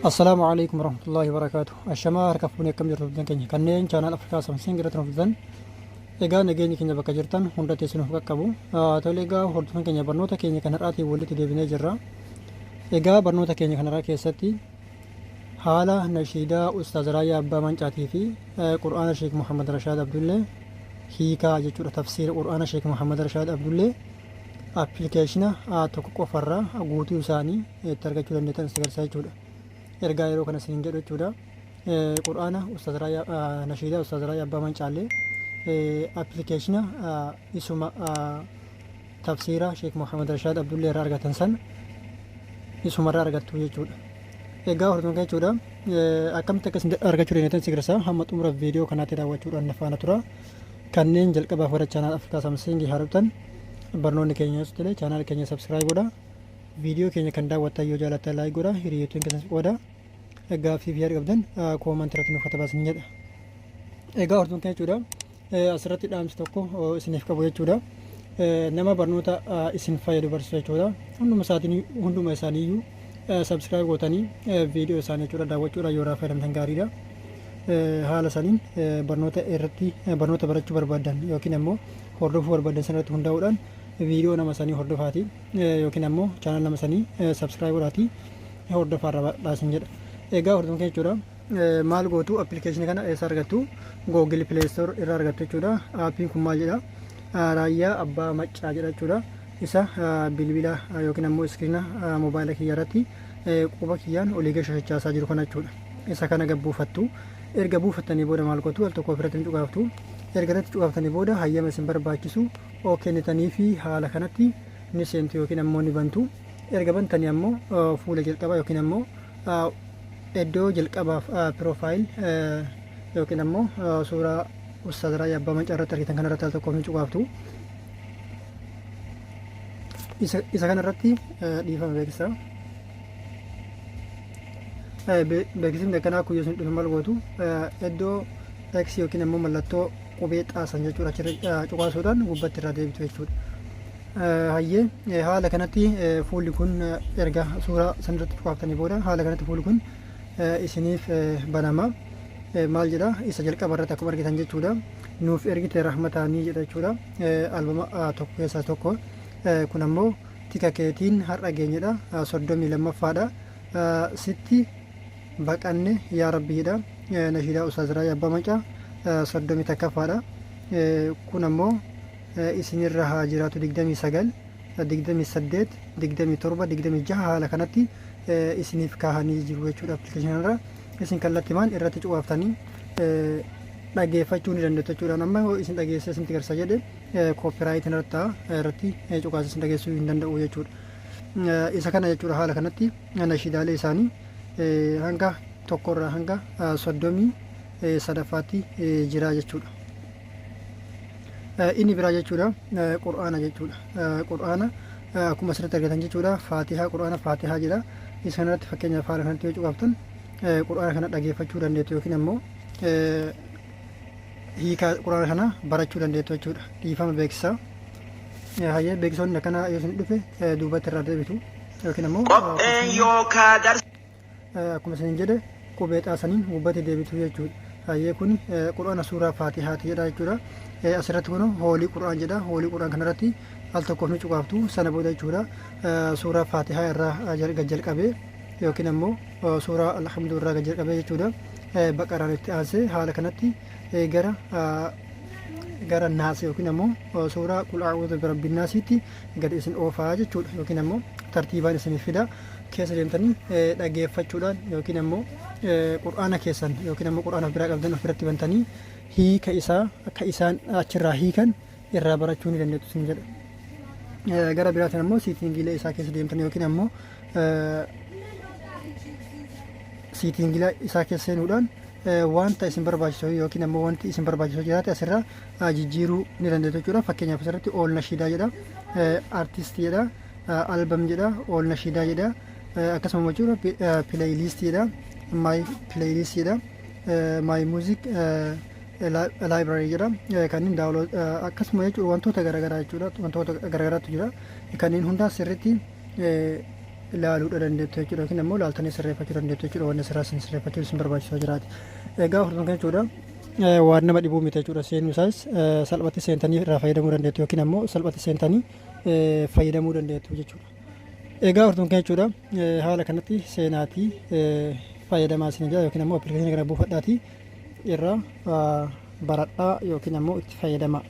Assalaamu alaikum warahmatullahi wabarakaatu. Ashamaa harka fuunee, akkam jirtu hordoftoota keenya kanneen channel Afrikaa Samsung irratti hordoftan? Egaa nageenyi keenya bakka jirtan hunda teessinuuf qaqqabu. Tole, egaa hordoftoota keenya, barnoota keenya kan har'aatiin walitti deebinee jirra. Egaa barnoota keenya kan har'aa keessatti haala nashiidaa Ustaaz Raayyaa Abbaa Mancaatii fi Qur'aana Sheek Muhammad Rashaad Abdullee hiikaa jechuudha, tafsiira Qur'aana Sheek Muhammad Rashaad Abdullee appilikeeshina tokko qofarraa guutuu isaanii itti argachuu dandeettan isin agarsiisa jechuudha. Ergaa yeroo kana isiniin jedhu jechuudha. Qur'aana Ustaaz Raayyaa, nashiidaa Ustaaz Raayyaa Abbaa Mancaallee appilikeeshina isuma tafsiira Sheek Muhammad Rashaad Abdullee irraa argatan san isumarraa argattu jechuudha. Egaa hordoftoota jechuudha, akkamitti akka isin argachuu dandeettan isin agarsiisa. Hamma xumura viidiyoo kanaatti daawwachuudhaan na faana tura. Kanneen jalqabaaf gara channel Afrikaa Samsungii haaroftan, barnoonni keenya yoo tole channel keenya subscribe godha. Viidiyoo keenya kan daawwattan yoo jaalattan like godha. Hiriyoottan keessan qooda. Gaaffii fi yaada qabdan comment irratti nuuf katabaa isin jedha. Egaa hordoftoota jechuudha, asirratti dhaamsi tokko isiniif qabu jechuudha. Nama barnoota isin fayyadu barsiisu jechuudha. Hunduma isaatiin, hunduma isaaniiyyuu subscribe gootanii viidiyoo isaanii jechuudha daawwachuudhaan yoo irraa fayyadamtan gaariidha. Haala saniin barnoota irratti barnoota barachuu barbaadan yookiin ammoo hordofuu barbaadan sana irratti hundaa'uudhaan viidiyoo nama sanii hordofaati yookiin ammoo channel nama sanii subscribe godhaati hordofaa irraa baadhaa jedha. Egaa hordoftoota jechuudha, maal gootu? Appilikeeshinii kana eessa argattu? Google Play Store irraa argattu jechuudha. Aappiin kun maal jedha? Raayyaa Abbaa Maccaa jedha jechuudha. Isa bilbila yookiin ammoo iskiriina moobaayila kiyya irratti quba kiyyaan olii gadi shashachaasaa jiru kana jechuudha. Isa kana gad buufattu. Erga buufattanii booda maal gootu? Al tokko ofirratti ni cuqaaftu. Erga irratti cuqaaftanii booda hayyama isin barbaachisu oo kennitanii fi haala kanatti ni seentu yookiin ammoo ni bantu. Erga bantanii ammoo fuula jalqabaa yookiin ammoo iddoo jalqabaaf profile yookiin ammoo suuraa Ustaaz Raayyaa Abbaa Mancaa irratti argitan kanarratti al tokkoof ni cuqaaftu. Isa kanarratti, dhiifama, beeksisa. Beeksifni akkanaa kun yoo isin dhufe maal gootu? Iddoo X yookiin ammoo mallattoo qubee xaasan jechuudha, achirra cuqaasuudhaan gubbatti irraa deebitu jechuudha. Hayyee, haala kanatti fuulli kun erga suuraa sanirratti cuqaaftanii booda haala kanatti fuulli kun isiniif banama. Maal jedha? Isa jalqaba irratti akkuma argitan jechuudha, "Nuuf ergite rahmataanii" jedha jechuudha. Albama tokko keessaa tokko. Kun ammoo "Tika keetiin har'a geenyedha", 32ffaadha. "Sitti baqanne yaa rabbi" jedha. Nashiidaa Ustaaz Raayyaa Abbaa Macaa 31ffaadha. Kun ammoo "Isinirra haa jiraatu", 29, 28, 27, 26 haala kanatti isiniif kaahanii jiru jechuudha appilikeeshinii irra. Isin kallattimaan irratti cuqaaftanii dhageeffachuu ni dandeettu jechuudha. Amma yoo isin dhageessee isinitti garsiisa jedhe copyright irratti ta'a, irratti cuqaasee isin dhageessuu hin danda'u jechuudha. Isa kana jechuudha, haala kanatti nashiidaalee isaanii hanga tokkorraa hanga 33ffaatti jira jechuudha. Inni biraa jechuudha Qur'aana jechuudha. Qur'aana akkuma asirratti argatan jechuudha, Faatihaa, Qur'aana Faatihaa jedha. Isa kanarratti fakkeenyaaf haala kanatti yoo cuqaaftan Qur'aana kana dhageeffachuu dandeettu yookiin ammoo hiikaa Qur'aana kana barachuu dandeettu jechuudha. Dhiifama, beeksisaa. Hayyee, beeksisoonni akkanaa yoo isin dhufe duubatti irraa deebitu yookiin ammoo Qopheen yookaa darsi akkuma isin jedhe qubee xaasaniin gubbatti deebitu jechuudha. Hayyee, kun Qur'aana suuraa Faatihaati jedha jechuudha. Asirratti kun holy Qur'aan jedha. Holy Qur'aan kanarratti al tokkoof ni cuqaaftu. Sana booda jechuudha, suuraa Faatihaa irraa gad jalqabee yookiin ammoo suuraa Alhamduu irraa gad jalqabee jechuudha. Baqaraan itti aansee haala kanatti gara Naas yookiin ammoo suuraa Qul a'uudhu birabbi naasiitti gad isin oofaa jechuudha, yookiin ammoo tartiibaan isiniif fida. Keessa deemtanii dhageeffachuudhaan yookiin ammoo Qur'aana keessan yookiin ammoo Qur'aana of biraa qabdan of biratti bantanii hiika isaa akka isaan achirraa hiikan irraa barachuu ni dandeettu isin jedha. Gara biraatiin ammoo settingiilee isaa keessa deemtan yookiin ammoo settingiilee isaa keessa seenuudhaan wanta isin barbaachisu yookiin ammoo wanti isin barbaachisu jiraate asirraa jijjiiruu ni dandeettu jechuudha. Fakkeenyaaf asirratti all nashiidaa jedha, artist jedha, album jedha, all nashiidaa jedha, akkasuma jechuudha playlist jedha, my playlist jedha, my music library jedha, kanneen download, akkasuma jechuudha wantoota garaagaraa jechuudha, wantoota garaagaraatu jira. Kanneen hundaa sirriitti Ilaaluudha dandeettu jechuudha, yookiin ammoo ilaaltanii sirreeffachuu dandeettu jechuudha, wanni sirraa isin sirreeffachuu isin barbaachisoo jiraate. Egaa hordofan kan jechuudha, waan nama dhibuu miti jechuudha. Seenuu isaas salphatti seentanii irraa fayyadamuu dandeettu yookiin ammoo salphatti seentanii fayyadamuu dandeettu jechuudha. Egaa hordofan kan jechuudha, haala kanatti seenaatii fayyadamaa isin jira yookiin ammoo appilikeeshinii kana buufadhaatii irraa baradhaa yookiin ammoo itti fayyadamaa.